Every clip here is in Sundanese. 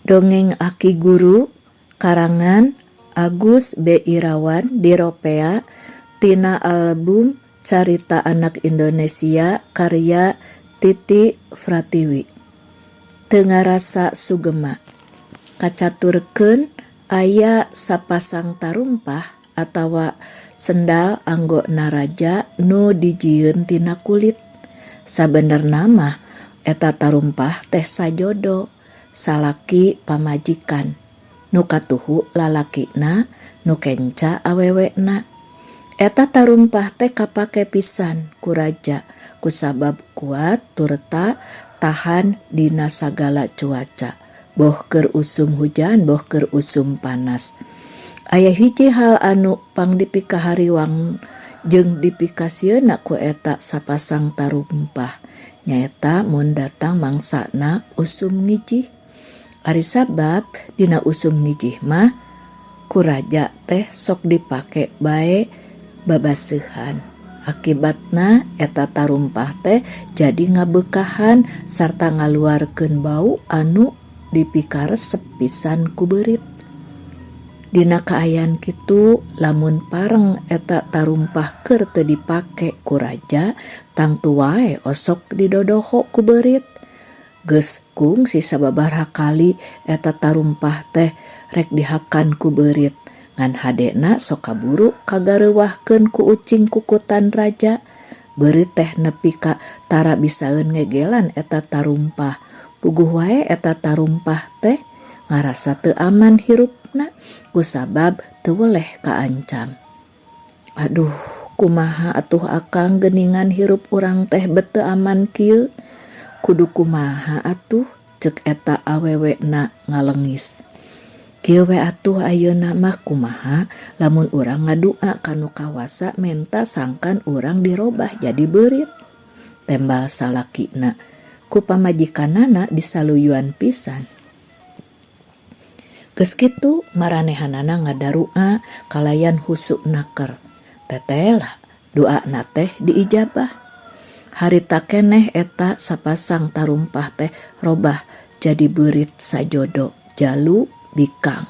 Dongeng Aki Guru karangan Agus B. Irawan diropea tina album Carita Anak Indonesia karya Titi Pratiwi. Teu ngarasa sugema. Kacaturkeun aya sapasang tarumpah atawa sendal anggo naraja nu dijieun tina kulit. Sabenerna mah eta tarumpah teh sajodo. Salaki pamajikan nu katuhu lalakina nu kenca awewena. Eta tarumpah teh kapake pisan ku raja kusabab kuat turta tahan dina sagala cuaca boh keur usum hujan boh keur usum panas. Aya hiji hal anu pangdipikahariwang jeung dipikasieuna ku eta sapasang tarumpah nyaeta mun datang mangsana usum ngijih. Ari sabab dina usum ngijih mah ku raja teh sok dipake bae babaseuhan. Akibatna eta tarumpah teh jadi ngabeukahan sarta ngaluarkeun bau anu dipikaresep pisan ku beurit. Dina kaayaan kitu lamun pareng eta tarumpah keur teu dipake ku raja tangtu wae osok didodoho ku beurit. Geus kungsi sababaraha kali eta tarumpah teh rek dihakan ku beurit ngan hadena sok kaburu kagareuwahkeun ku ucing kukutan raja. Beurit teh nepi ka tara bisaeun ngegelan eta tarumpah. Puguh wae eta tarumpah teh ngarasa teu aman hirupna kusabab teu weleh kaancam. Aduh, kumaha atuh akang geuningan hirup urang teh bet teu aman kieu? Kudu kumaha atuh cek eta awewena ngalengis. Kieu we atuh ayeuna mah kumaha lamun urang ngadua ka nu kawasa menta sangkan urang dirobah jadi beurit. Tembal salakina ku pamajikanana disaluyuan pisan. Geus kitu maranehanana ngadarua kalayan husu naker. Tetela duana teh diijabah. Harita keneh eta sapasang tarumpah teh robah jadi beurit sajodo jalu bikang.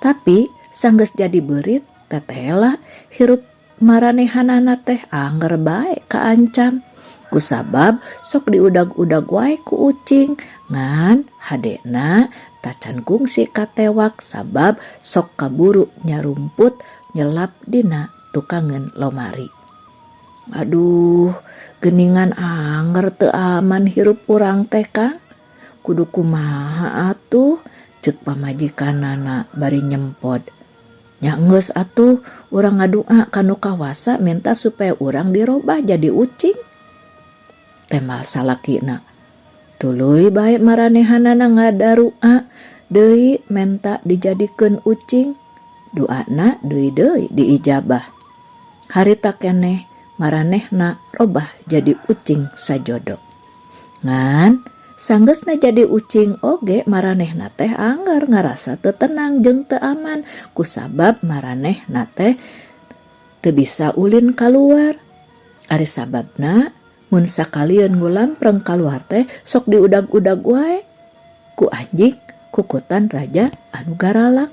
Tapi sanggeus jadi beurit tetela hirup maranehanana teh angger bae kaancam. Kusabab sok diudag-udag wae ku ucing ngan hadena tacan kungsi katewak sabab sok kaburu nyarumput nyelap dina tukangeun lomari. Aduh, geuningan anger teu aman hirup urang teh Kang. Kudu kumaha atuh ceuk pamajikanana bari nyempod. Nya geus atuh urang ngadua ka nu kawasa menta supaya urang dirobah jadi ucing. Tembal salakina. Tuluy bae maranehanana ngadarua deui menta dijadikeun ucing. Duana deui-deui diijabah. Harita keneh maranehna robah jadi ucing sajodo. Ngan sanggeusna jadi ucing oge maranehna teh angger ngarasa teu tenang jeung teu aman kusabab maranehna teh teu bisa ulin kaluar. Ari sababna mun sakalieun ngulampreng kaluar teh sok diudag-udag wae ku anjing kukutan raja anu garalak.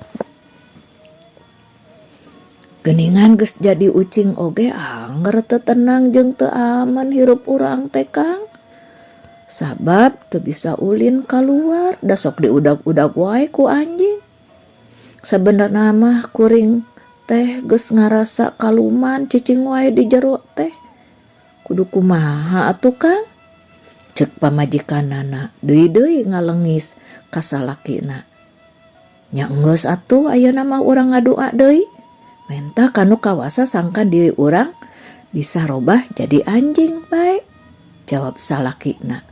Geuningan geus jadi ucing oge angger teu tenang jeung teu aman hirup urang teh Kang. Sabab teu bisa ulin kaluar da sok diudag-udag wae ku anjing. Sabenerna mah kuring teh geus ngarasa kaluman cicing wae di jero teh. Kudu kumaha atuh Kang? Ceuk pamajikanana deui-deui ngalengis ka salakina. Nya geus atuh ayeuna mah urang ngadua deui. Menta ka nu kawasa sangkan diri urang bisa robah jadi anjing bae. Jawab salakina.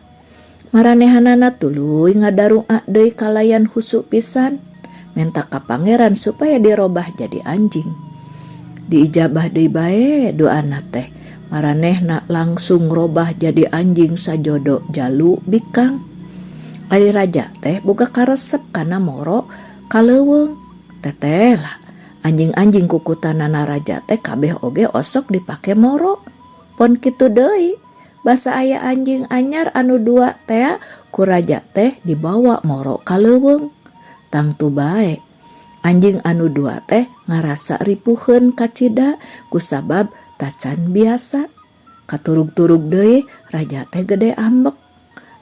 Maranehanana tuluy ngadarua deui kalayan husu pisan. Menta ka pangeran supaya dirobah jadi anjing. Diijabah deui bae doana teh. Maranehna langsung robah jadi anjing sajodo jalu bikang. Ari raja teh boga karesep kana moro ka leuweung. Tetela anjing-anjing kukutanana raja teh kabeh oge osok dipake moro. Pon kitu deui Basa aya anjing anyar anu dua tea ku raja teh dibawa moro ka leuweung. Tangtu bae anjing anu dua teh ngarasa ripuheun kacida kusabab tacan biasa. Katurug-turug deui raja teh gede ambek.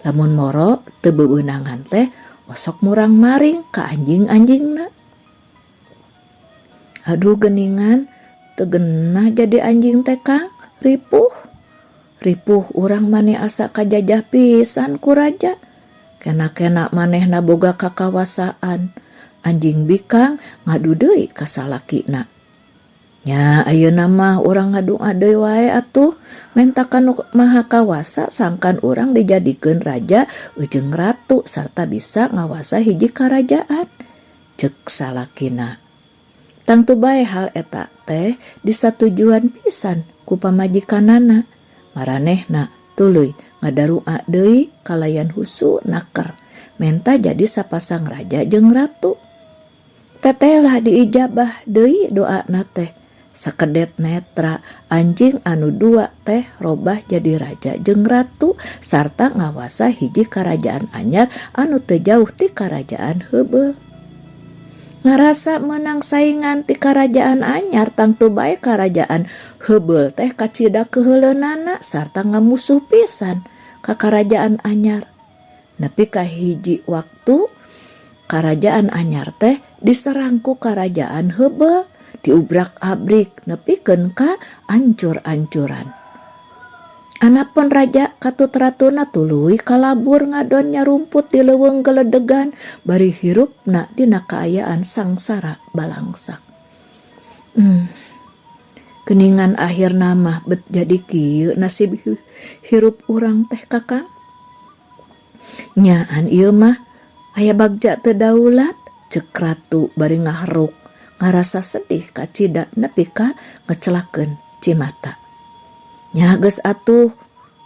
Lamun moro teu bebeunangan teh osok murang-maring ka anjing-anjingna. Aduh geuningan teu genah jadi anjing teh Kang, ripuh. Ripuh urang mani asa kajajah pisan ku raja. Kena-kena manehna boga kakawasaan. Anjing bikang ngadu deui ka salakina. Nya ayeuna mah urang ngadua deui wae atuh menta ka Nu Maha Kawasa sangkan urang dijadikeun raja jeung ratu sarta bisa ngawasa hiji karajaan. Ceuk salakina. Tangtu bae hal eta teh disatujuan pisan ku pamajikanana. Maranehna tuluy ngadarua deui kalayan husu naker menta jadi sapasang raja jeung ratu. Tetelah diijabah deui doana teh. Sakedet netra anjing anu dua teh robah jadi raja jeung ratu sarta ngawasa hiji karajaan anyar anu teu jauh ti karajaan heubeul. Ngarasa meunang saingan ti karajaan anyar tangtu bae karajaan heubeul teh kacida keheuleunnana sarta ngamusuh pisan ka karajaan anyar. Nepi ka hiji waktu karajaan anyar teh diserang ku karajaan heubeul, diubrak-abrik nepikeun ka ancur-ancuran. Anapun raja katut ratuna tuluy kalabur ngadon nyarumput di leuweung geledegan bari hirupna dina kaayaan sangsara balangsak. Geuningan akhirna mah bet jadi kieu nasib hirup urang teh Kakang. Nyaan ieu mah aya bagja teu daulat, ceuk ratu bari ngaheruk ngarasa sedih kacida nepi ka ngecelakeun cimata. Nya geus atuh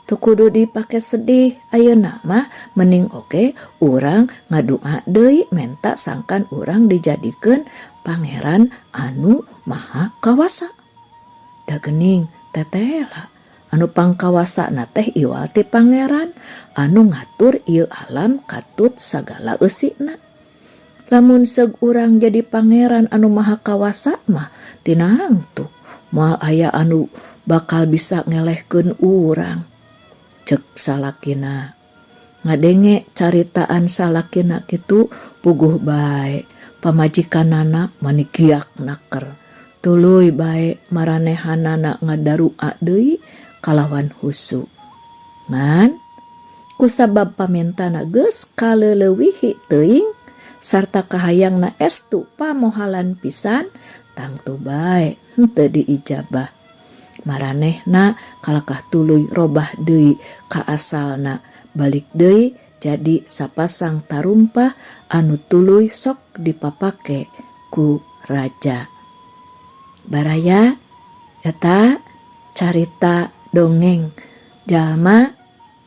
teu kudu dipake sedih ayeuna mah mending oge urang ngadua deui menta sangkan urang dijadikeun pangeran anu maha kawasa. Da geuning tetela anu pangkawasana teh iwal ti pangeran anu ngatur ieu alam katut sagala eusina. Lamun seug urang jadi pangeran anu maha kawasa mah tinangtu moal aya anu bakal bisa ngelehkeun urang. Ceuk salakina. Ngadenge caritaan salakina kitu puguh bae pamajikanana mani giak naker. Tuluy bae maranehanana ngadarua deui kalawan husu. Ngan kusabab pamintana geus kaleleuwihi teuing sarta kahayangna estu pamohalan pisan tangtu bae henteu diijabah. Maranehna kalakah tuluy robah deui ka asalna balik deui jadi sapasang tarumpah anu tuluy sok dipapake ku raja. Baraya eta carita dongeng jalma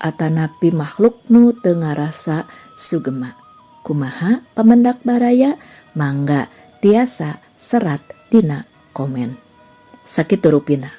atanapi makhluk nu teu ngarasa sugema. Kumaha pamendak baraya? Mangga tiasa serat dina komen. Sakitu rupina.